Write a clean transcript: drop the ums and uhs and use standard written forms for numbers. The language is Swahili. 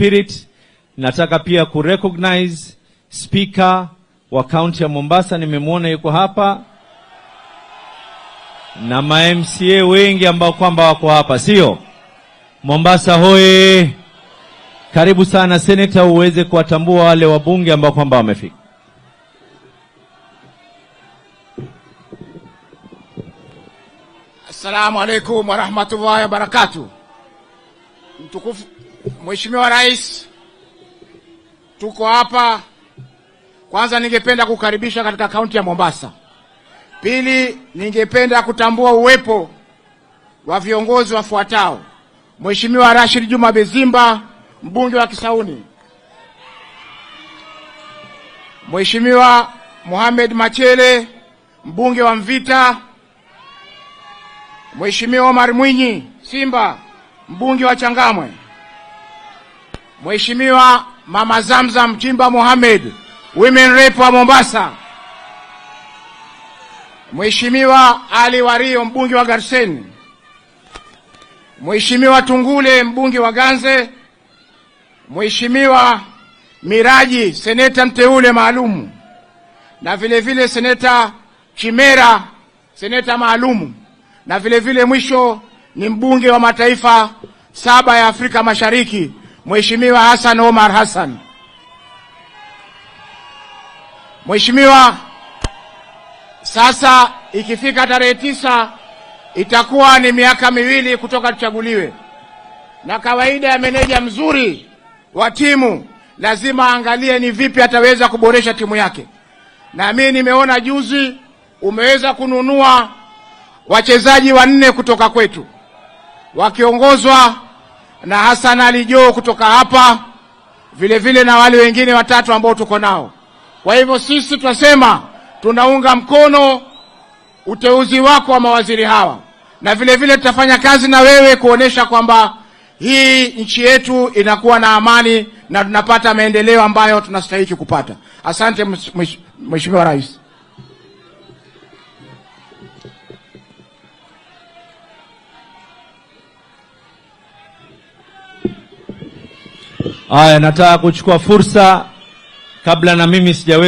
spirit. Nataka pia kurecognize Speaker wa kaunti ya Mombasa, nimemwona yuko hapa na ma MCA wengi ambao kwamba wako hapa, sio? Mombasa hoye! Karibu sana Senator, uweze kuwatambua wale wabunge ambao kwamba wamefika. Assalamu alaikum warahmatullahi wabarakatuh. Mtukufu Mheshimiwa Rais, tuko hapa. Kwanza ningependa kukaribisha katika kaunti ya Mombasa. Pili, ningependa kutambua uwepo wa viongozi wafuatao: Mheshimiwa Rashid Juma Bezimba, mbunge wa Kisauni, Mheshimiwa Mohamed Machele, mbunge wa Mvita, Mheshimiwa Omar Mwinyi Simba, mbunge wa Changamwe, Mheshimiwa Mama Zamzam Chimba Mohamed, Women Rep wa Mombasa, Mheshimiwa Ali Wario, mbunge wa Garseni, Mheshimiwa Tungule, mbunge wa Ganze, Mheshimiwa Miraji, seneta mteule maalumu, na vile vile seneta Chimera, seneta maalumu, na vile vile mwisho ni mbunge wa mataifa 7 ya Afrika Mashariki, Mheshimiwa Hassan Omar Hassan. Mheshimiwa, sasa ikifika tarehe 9 itakuwa ni miaka 2 kutoka tuchaguliwe. Na kawaida ya meneja mzuri wa timu lazima aangalie ni vipi ataweza kuboresha timu yake. Na mimi nimeona juzi umeweza kununua wachezaji 4 kutoka kwetu, wakiongozwa na Hassan Ali Joho kutoka hapa, vile vile na wale wengine 3 ambao tuko nao. Kwa hivyo sisi tunasema tunaunga mkono uteuzi wako wa mawaziri hawa, na vile vile tutafanya kazi na wewe kuonesha kwamba hii nchi yetu inakuwa na amani na tunapata maendeleo ambayo tunastahili kupata. Asante Mheshimiwa Rais. Haya, nataka kuchukua fursa kabla na mimi sijaweza